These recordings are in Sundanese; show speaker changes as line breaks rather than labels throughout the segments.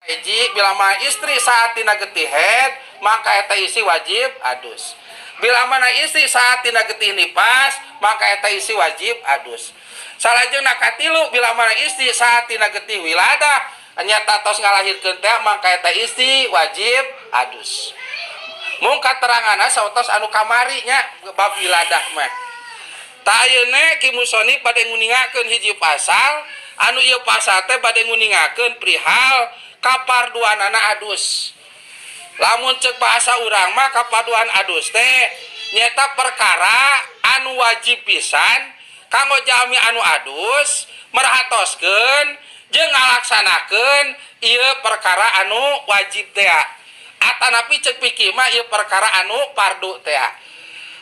Hiji, bila mana istri saatina getih haid, maka eta istri wajib adus. Bila mana istri saatina getih nifas, maka eta istri wajib adus. Salajengna katilu, bila mana istri saatina getih wiladah, nyata tos ngalahirkeun teh, maka eta istri wajib adus. Mung kateranganna saotos anu kamari nya, bab wiladah mah. Tah, ayeuna Ki Musonif bade nguningakeun hiji pasal, anu ieu pasal teh bade nguningakeun perihal kaparduanana adus. Lamun cek bahasa urang mah, kaparduan adus teh nyata perkara anu wajib pisan kanggo jalmi anu adus merhatoskeun jeung ngalaksanakeun ieu perkara anu wajib teh. Atanapi cek fikih mah ieu perkara anu fardu teh.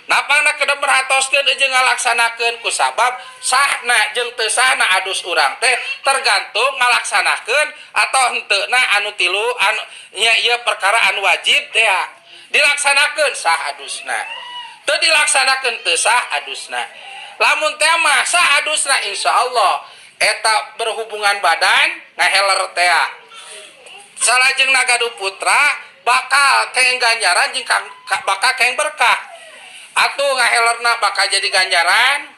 Napana kedah merhatoskeun jeung ngalaksanakeun? Kusabab sahna jeung teu sahna adus urang teh tergantung ngalaksanakeun atau henteuna anu tilu anu nya ieu perkara anu wajib teh. Dilaksanakeun, sah adusna. Teu dilaksanakeun, teu sah adusna. Lamun teh mah sah adusna, insyaallah eta berhubungan badan ngaheler teh. Salajengna gaduh putra, bakal kenging ganjaran jeung bakal kenging berkah. Atuh ngahelerna bakal jadi ganjaran.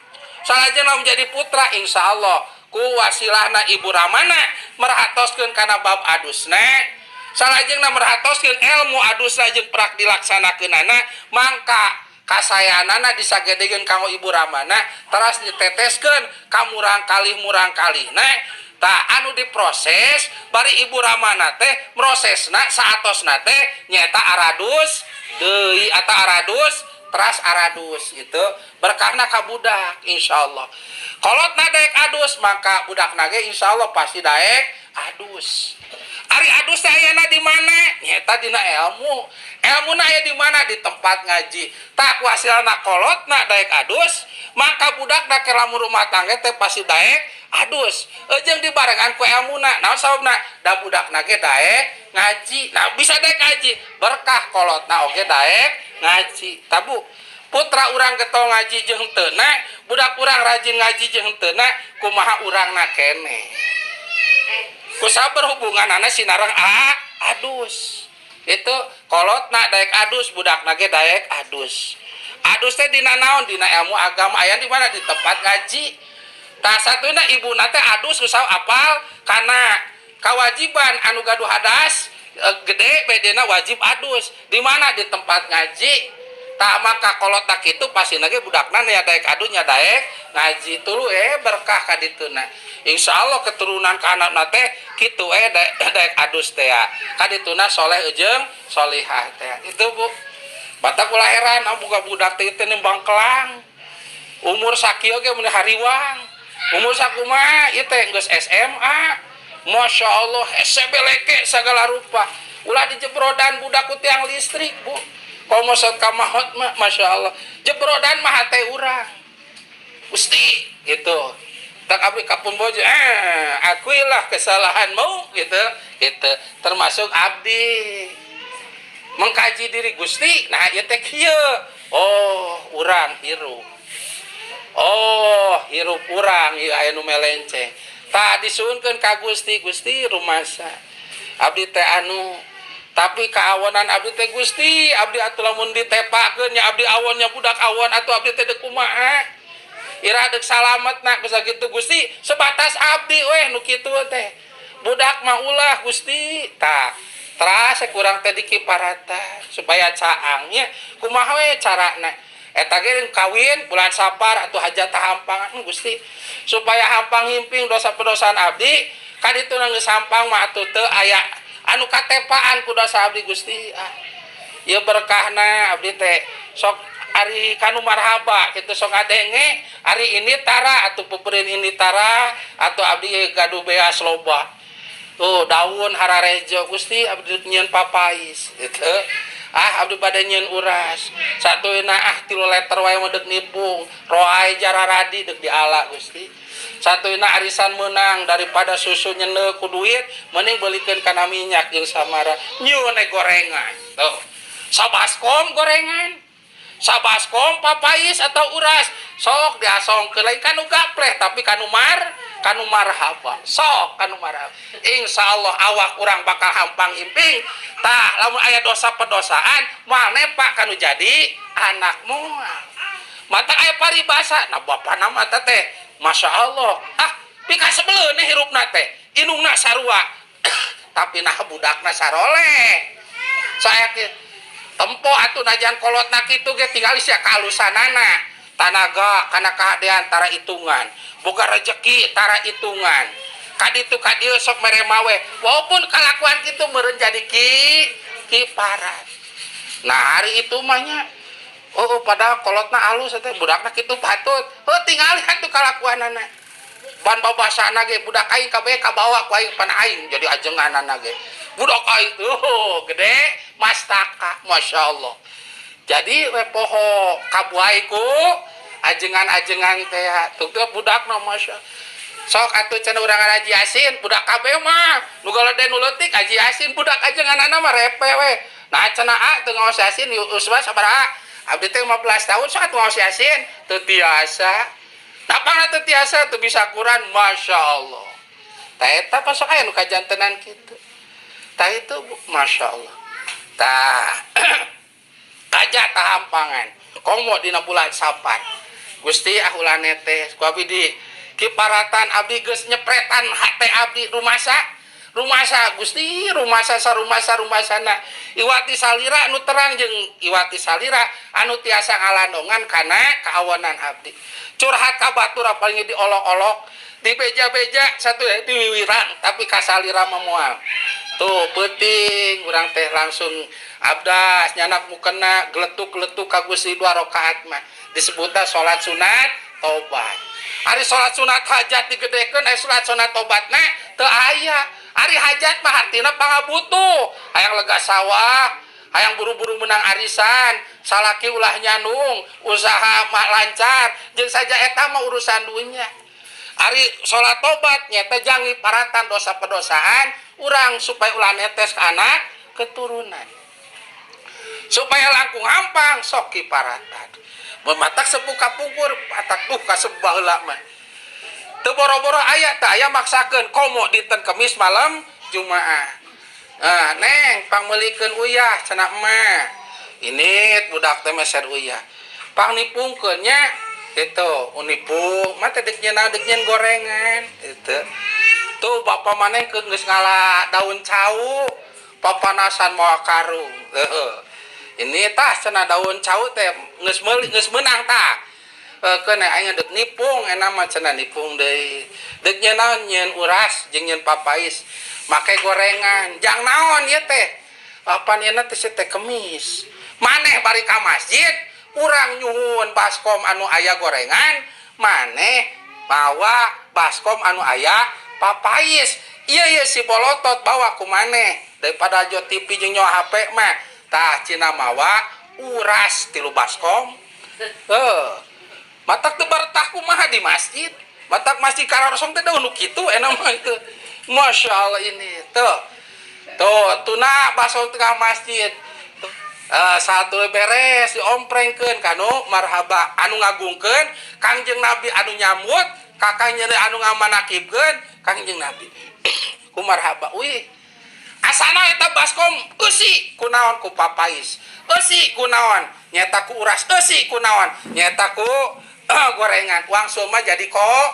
Salajengna menjadi putra, insyaallah ku wasilahna ibu ramana merhatoskeun kana bab adusna, salajengna merhatoskeun ilmu adusna jeung prak dilaksanakeunana, mangka kasayanana disagedegeun kanggo ibu ramana, teras diteteskeun ka murang kalih murang kalihna. Tah, anu diproses bari ibu ramana teh prosesna saatosna teh nyaeta aradus deui atau aradus teras aradus gitu, berkahna ka budak. Insyaallah kolotna daek adus, maka budak nage insyaallah pasti daek adus. Ari adus teh ayana di mana? Nyata dina ilmu. Ilmuna aya di mana? Di tempat ngaji. Tah, ku hasilna kolotna daek adus, maka budakna ke lamun rumah tangga teh pasti daek adus. Jeung dibarengan ku ilmuna. Naon sababna? Da budakna ge daek ngaji. Nah, bisa daek ngaji, berkah kolotna oge daek ngaji. Tabu putra urang getol ngaji jeung henteu, budak urang rajin ngaji jeung henteu, kumaha urangna keneh? Kusabab berhubungan sinareng a adus itu. Kolotna daek adus, budakna ge daek adus. Adus teh dina naon? Dina ilmu agama. Aya di mana? Di tempat ngaji. Tah, satuna ibu teh adus kusabab apal karena kewajiban anu gaduh hadas gede bedena wajib adus. Di mana? Di tempat ngaji. Tah, maka kolot tak itu pasti nage budakna ya daek adusnya, daek ngaji tulu berkah ka dituna. Insyaallah keturunan ka anakna teh kitu daek, daek adus teh ya. Kadituna soleh jeung solihah teh itu, Bu. Batak ulah heran ah, buka budak teh teh nembang kelang umur sakieu ge mun hariwang. Umur sakumaha ieu teh geus SMA, Masya Allah, hese beleke segala rupa. Ulah dijebrodan budak ku tiang listrik, Bu. Komo sok ka maot mah, Masya Allah, jebrodan mah hate urang, Gusti gitu. Tak abdi kapun bojo, akuilah kesalahanmu gitu gitu. Termasuk abdi mengkaji diri, Gusti, nah ieu teh kieu. Oh, urang hirup, oh hirup urang ieu aya nu melenceng. Tah, disuhunkeun ka Gusti, Gusti, rumasa abdi teh anu tapi kaawonan abdi teh, Gusti. Abdi atuh lamun ditepakeun nya abdi awonnya budak awon atuh abdi teh deuk kumaha? Ira deuk salametna bisa kitu, Gusti? Sebatas abdi weh nu kitu teh, budak mah ulah, Gusti. Tah, teras kurang teh dikiparatan supaya caangnya kumaha we carana. Eta ge kawin bulan Sapar atau hajat hampang, Gusti, supaya hampang himping dosa pedosaan abdi. Kaditu geus hampang mah atuh teu aya anu katepaan ku dosa abdi, Gusti. Ah, ieu berkahna abdi teh sok ari kanu marhaba kitu, sok ngadenge ari ini tara atau peperin ini tara atau abdi gaduh beas loba tuh, daun hararejo, Gusti. Abdi nyieun papais gitu. Ah, abdi bade nyieun uras satuna, ah, 3 liter wae mah deuk nipung roai jararadi deuk diala, Gusti. Satuna arisan menang daripada susu nyende ku duit, mending belikeun kana minyak jeung samara nyieun gorengan tuh, sabaskom gorengan. Sabaskom papais atau uras sok diasongkeun, lain kanu gapleh tapi kanu marhaba. Sok kanu marhaba, insyaallah awak urang bakal hampang imping. Tah, lamun aya dosa pedosaan moal nepa kanu jadi anak, moal. Mata aya paribasa, nah, bapana mah teh Masya Allah, ah, pikasebeleun hirupna teh, indungna sarua, tapi nah budakna saroleh. Saya tempo atuh najan kolotna kitu ge, tinggal sia kahalusanana, tanaga kana kahadean tara hitungan, boga rezeki tara hitungan, kaditu kadieu sok mere mawe, walaupun kalakuan kitu meureun jadi kiparat. Nah, hari itu mah nya, oh, padahal kolotna alus teh, budakna kitu patut. Oh, tinggal atuh kalakuanana, ban babasana ge budak aing kabeh kabawa ku aing, pan aing jadi ajenganana ge budak aing, oh, gede mastaka, Masya Allah. Jadi we poho kabuai ku ajengan-ajengan teh tuh tuh budakna, Masya. Sok atuh cenah urang Haji Yasin, budak kabeh mah nu galede nu leutik Haji Yasin, budak ajenganana mah repe we. Nah, cenah a teu ngaos Yasin uswa sabaraha? Abdi teh 15 tahun. Sok atuh ngaos Yasin, teu tiasa. Napangna teu tiasa? Teu bisa Quran, Masya Allah. Tah, eta pasok aya nu kajantenan kitu. Tah, itu Bu, Masya Allah. Tah, kaja tahampangan komo dina bulan Sapar. Gusti, ah, ulah netes ku abdi di kiparatan. Abdi geus nyepretan hate abdi, rumasa rumasa Gusti, rumasa sarumasa rumasana, iwati salira anu terang jeung iwati salira anu tiasa ngalandongan kana kaawanan abdi. Curhat ka batur paling diolok-olok, dibeja-beja, satu ya diwiwirang, tapi kasalira mah moal. Tuh peuting urang teh langsung abdas, nyanak mukena, geletuk-geletuk ka Gusti dua rakaat mah disebutna salat sunat tobat. Ari salat sunat hajat digedekeun, aya salat sunat tobatna teu aya. Ari hajat mah artina pangabutuh, hayang lega sawah, hayang buru-buru menang arisan, salaki ulah nyandung, usaha mah lancar jeung saja, eta mah urusan dunya. Ari salat tobat nyata jangi paratan dosa pedosaan urang supaya ulah netes ke anak keturunan, supaya langkung hampang. Sok kiparatan mematak sepuh kapungkur, patak tuh kasep baheula mah teu boro-boro aya, teu aya maksakeun, komo dinten Kemis malam Jumaah. Ah, Neng, pangmeulikeun uyah cenah emak. Ini budak teh meser uyah, pangnipungkeun nya itu, unipung mah teh dek nyeun, dek nyeun gorengan itu. Tuh bapak maneh ke geus ngala daun cau papanasan mawa karung. Heuh, ini tah cenah daun cau teh geus meuli, geus meunang tah. Keun aing dek nipung enak mah cenah, nipung deui dek nyeun naon? Nyeun uras jeung nyeun papais make gorengan. Jang naon ieu teh? Apan ieu teh teh Kemis maneh bari ka masjid, urang nyuhun baskom anu aya gorengan, maneh bawa baskom anu aya papais. Iya iya, si bolotot bawa ku maneh daripada jo TV jeung nyawa HP mah. Tah, cina mawa uras tilu baskom. Heuh, matak teu baretah kumaha di masjid, matak masjid kararosong teh nu kitu enak mah itu. Masya Allah, ini tuh tuh tuna baskom tengah masjid. Tuh. Satu beres diomprengkeun kanu marhaba, anu ngagungkeun Kangjeng Nabi, anu nyambut kakangnya, anu ngamanakibkeun Kangjeng Nabi ku marhaba. Wih, asana eta baskom eusi kunaon? Ku papais. Eusi kunaon? Nyeta ku uras. Eusi kunaon? Nyeta ku gorengan. Wangsul mah jadi kok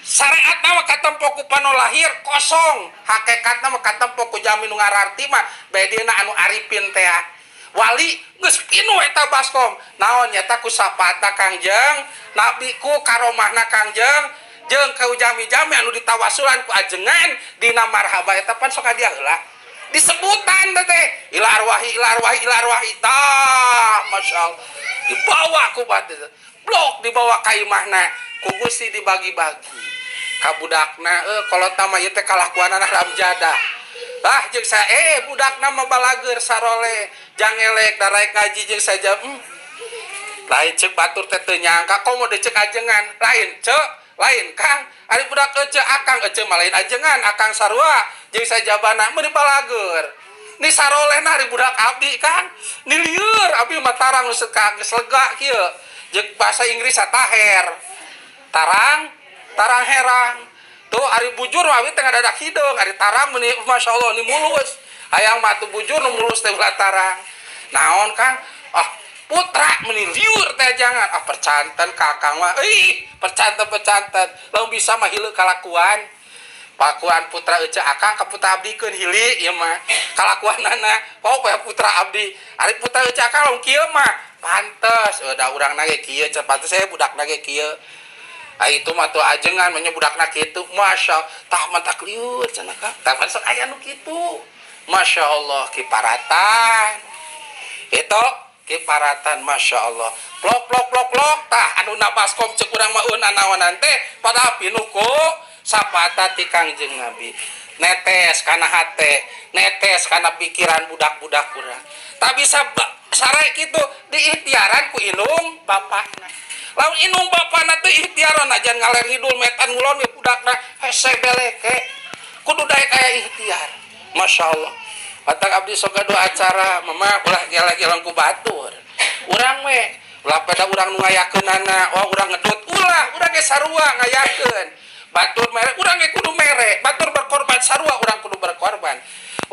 syariat mah katempo ku pano lahir kosong, hakikatna mah katempo ku jalmi nu ngararti mah bedina anu arifin teh, wali, geus pinuh eta baskom. Naon? Nyata ku syafaatna Kangjeng Nabi, ku karomahna Kangjeng, jeung ku jami-jami anu ditawasulan ku ajengan dina marhaba eta. Pan sok dia heula disebutan teh ila arwahi, ila arwahi, ila arwahi. Tah, masyaallah, dibawa ku batu blok, dibawa ka imahna, ku Gusti dibagi-bagi ka budakna. Eh, kalau tama ieu teh kalakuanana ramjada. Ah, jeung saya budakna mah balager saroleh, jangelek daraek ngaji jeung saja. Lain cek batur teh teu nyangka, komo dicek ajengan, lain cek, lain Kang. Ari budak ece, akang ece mah lain ajengan, akang sarua jeung sajabana meuni balager. Ni sarolehna ari budak abdi kan. Ni lieur abdi mah tarang nu geus lega kieu. Jeung bahasa Inggris taher. Tarang, tarang herang. Tuh ari bujur mah abdi teh ngadadak hideung, ari tarang meuni masyaallah ni mulus. Hayang mah atuh bujur nu mulus teh ulah tarang. Naon Kang? Ah, putra meuni lieur teh jangan. Ah, percanten kakang mah. Ih, percanten percanten. Lamun bisa mah hileuk kalakuan. Pakuan putra ece akang ka putra abdi keun hili ieu mah. Kalakuanana pokoe putra abdi. Ari putra ece akang lamun kieu mah pantes. Da urang na ge kieu, pantes saya budakna ge kieu. Ah itu mah tuh ajengan mah budakna kitu. Masya tah mah tak lieur cenah Kang. Tah sok aya nu kitu. Masya Allah kiparatan. Itu kiparatan Masya Allah. Plok plok plok plok tah anu nabaskom cek urang mah eun anaonan teh padahal pinuh ku sapata ti Kangjeng Nabi. Netes kana hate, netes kana pikiran budak-budak urang. Tak bisa sare kitu diikhtiaran ku indung bapakna. Lamun indung bapakna teu ikhtiaran ajan ngaler ngidul metan ngulon ge budakna hese beleke. Kudu daek aya ikhtiar. Masya Allah. Matak abdi sok gaduh acara mama ulah gela-gelang ku batur. Urang we ulah pada urang nu ngayakeunana, wah urang ngedut ulah, urang ge sarua ngayakeun. Batur mere, urang ge kudu mere. Batur berkorban sarua urang kudu berkorban.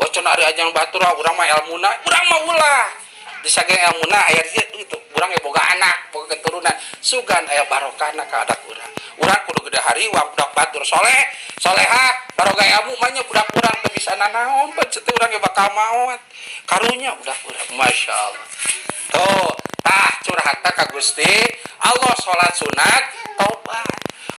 Oh cenah ari ajang batur ah, urang mah elmuna, urang mah ulah. Disage elmuna aya itu, urang ge boga anak, boga keturunan. Sugan aya barokahna ka anak urang. Urang kudu gede hariwang budak batur soleh, soleha, baroga ilmu mah nya budak urang teu bisa nanaon, pan teu urang ge bakal maot. Karunya budak urang, Masya Allah. Tuh, tah curhatna ka Gusti Allah salat sunat tobat.